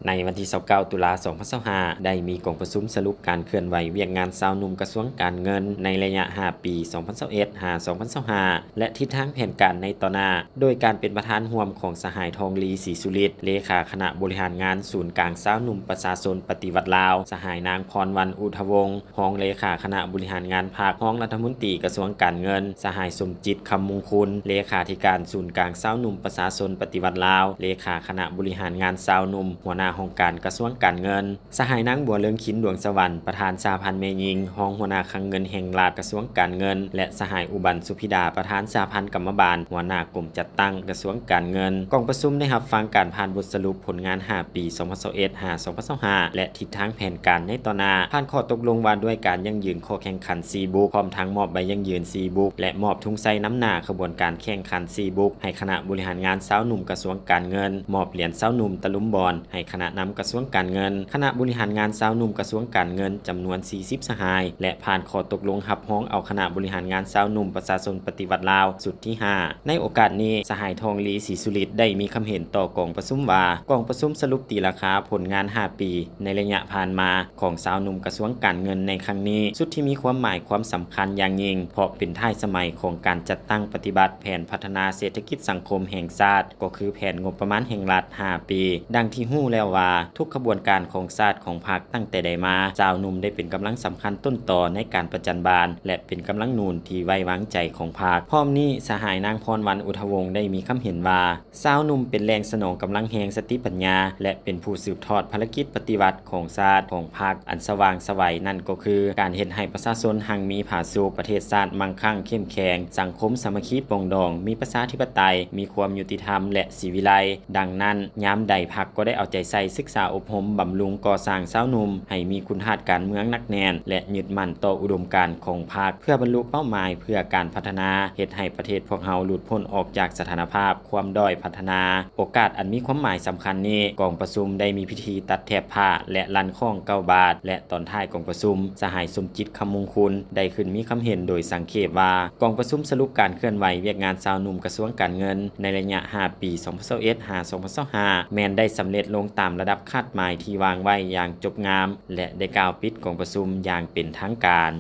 ໃນວັນທີຊາວເກົ້າ ຕຸລາ ສອງພັນຊາວຫ້າ ໄດ້ມີກອງປະຊຸມສະຫຼຸບການເຄື່ອນໄຫວວຽກງານຊາວໜຸ່ມກະຊວງການເງິນ ໃນໄລຍະຫ້າປີ ສອງພັນຊາວເອັດ ຫາ ສອງພັນຊາວຫ້າ ແລະ ທິດທາງແຜນການໃນຕໍ່ໜ້າ ໂດຍການເປັນປະທານຮ່ວມຂອງສະຫາຍ ທອງລີ ສີສຸລິດ ເລຂາຄະນະບໍລິຫານງານສູນກາງຊາວໜຸ່ມປະຊາຊົນປະຕິວັດລາວ, ສະຫາຍ ນາງ ພອນວັນ ອຸທະວົງ ຮອງເລຂາຄະນະບໍລິຫານງານພັກ, ຮອງລັດຖະມົນຕີກະຊວງການເງິນ, ສະຫາຍ ສົມຈິດ ຄຳມຸງຄຸນ ເລຂາທິການສູນກາງຊາວໜຸ່ມປະຊາຊົນປະຕິວັດລາວ, ເລຂາຄະນະບໍລິຫານງານຊາວໜຸ່ມ ຫົວໜ້າຫ້ອງການກະຊວງການເງິນ, ສະຫາຍ ນາງ ບົວເລີງຄິນ ດວງສະຫວັນ ປະທານສະຫະພັນແມ່ຍິງ ຮອງຫົວໜ້າຄັງເງິນແຫ່ງລັດກະຊວງການເງິນ ແລະ ສະຫາຍ ອຸບັນ ສຸພິດາ ປະທານສະຫະພັນກຳມະບານ ຫົວໜ້າກົມຈັດຕັ້ງກະຊວງການເງິນ. ກອງປະຊຸມໄດ້ຮັບຟັງການຜ່ານບົດສະຫຼຸບຜົນງານຫ້າປີ ສອງພັນຊາວເອັດ ຫາ ສອງພັນຊາວຫ້າ ແລະ ທິດທາງແຜນການໃນຕໍ່ໜ້າ, ຜ່ານຂໍ້ຕົກລົງວ່າດ້ວຍການຢັ້ງຢືນຂໍ້ແຂ່ງຂັນສີ່ບຸກ, ພ້ອມທັງມອບໃບຢັ້ງຢືນສີ່ບຸກ ແລະ ມອບທຸງໄຊນຳໜ້າຂະບວນການແຂ່ງຂັນສີ່ບຸກ ໃຫ້ຄະນະບໍລິຫານງານຊາວໜຸ່ມກະຊວງການເງິນ, ມອບຫຼຽນຊາວໜຸ່ມຕະລຸມບອນໃຫ້ຄະນະນຳກະຊວງການເງິນ, ຄະນະບໍລິຫານງານຊາວໜຸ່ມກະຊວງການເງິນຈຳນວນສີ່ສິບສະຫາຍ ແລະ ຜ່ານຂໍ້ຕົກລົງຮັບຮອງເອົາຄະນະບໍລິຫານງານຊາວໜຸ່ມປະຊາຊົນປະຕິວັດລາວ ຊຸດທີຫ້າ. ໃນໂອກາດນີ້, ສະຫາຍ ທອງລີ ສີສຸລິດ ໄດ້ມີຄຳເຫັນຕໍ່ກອງປະຊຸມວ່າ, ກອງປະຊຸມສະຫຼຸບຕີລາຄາຜົນງານຫ້າປີໃນໄລຍະຜ່ານມາຂອງຊາວໜຸ່ມກະຊວງການເງິນໃນຄັ້ງນີ້, ສຸດທີ່ມີຄວາມໝາຍຄວາມສຳຄັນຢ່າງຍິ່ງ, ເພາະເປັນທ້າຍສະໄໝຂອງການຈັດຕັ້ງປະຕິບັດແຜນພັດທະນາເສດຖະກິດສັງຄົມແຫ່ງຊາດ, ກໍຄືແຜນງົບປະມານແຫ່ງລັດຫ້າປີ. ດັ່ງທີ່ຮູ້ແລ້ວວ່າ, ທຸກຂະບວນການຂອງຊາດຂອງພັກຕັ້ງແຕ່ໃດມາ, ຊາວໜຸ່ມໄດ້ເປັນກຳລັງສຳຄັນຕົ້ນຕໍໃນການປະຈັນບານ ແລະ ເປັນກຳລັງໜູນທີ່ໄວ້ວາງໃຈຂອງພັກ. ພ້ອມນີ້, ສະຫາຍ ນາງ ພອນວັນ ອຸທະວົງ ໄດ້ມີຄຳເຫັນວ່າ, ຊາວໜຸ່ມເປັນແຫຼ່ງສະໜອງກຳລັງແຮງສະຕິປັນຍາ ແລະ ເປັນຜູ້ສືບທອດພາລະກິດປະຕິວັດຂອງຊາດ, ຂອງພັກ ອັນສະຫວ່າງໄສວ, ນັ້ນກໍຄືການເຮັດໃຫ້ປະຊາຊົນຮັ່ງມີຜາສຸກ, ປະເທດຊາດມັ່ງຄັ່ງເຂັ້ມແຂງ, ສັງຄົມສາມັກຄີປອງດອງ, ມີປະຊາທິປະໄຕ, ມີຄວາມຍຸຕິທຳ ແລະ ສີວິໄລ. ດັ່ງນັ້ນ, ຍາມໃດພັກກໍໄດ້ເອົາໃຈໃສ່ສຶກສາອົບຮົມບຳລຸງກໍ່ສ້າງຊາວໜຸ່ມໃຫ້ມີຄຸນທາດການເມືອງໜັກແໜ້ນ ແລະ ຍຶດໝັ້ນຕໍ່ອຸດົມການຂອງພັກ ເພື່ອບັນລຸເປົ້າໝາຍເພື່ອການພັດທະນາ, ເຮັດໃຫ້ປະເທດພວກເຮົາຫຼຸດພົ້ນອອກຈາກສະຖານະພາບຄວາມດ້ອຍພັດທະນາ. ໂອກາດອັນມີຄວາມໝາຍສຳຄັນນີ້, ກອງປະຊຸມໄດ້ມີພິທີຕັດແຖບຜ້າ ແລະ ລັ່ນຄ້ອງເກົ້າບາດ ແລະ ຕອນທ້າຍກອງປະຊຸມ, ສະຫາຍ ສົມຈິດ ຄຳມຸງຄຸນ ໄດ້ຂຶ້ນມີຄຳເຫັນໂດຍສັງເຂບວ່າ, ກອງປະຊຸມສະຫຼຸບການເຄື່ອນໄຫວວຽກງານຊາວໜຸ່ມກະຊວງການເງິນ ໃນໄລຍະຫ້າປີ ສອງພັນຊາວເອັດ ຫາ ສອງພັນຊາວຫ້າ ແມ່ນໄດ້ສຳເລັດລົງຕາມລະດັບຄາດໝາຍທີ່ວາງໄວ້ຢ່າງຈົບງາມ ແລະ ໄດ້ກ່າວປິດກອງປະຊຸມຢ່າງເປັນທາງການ.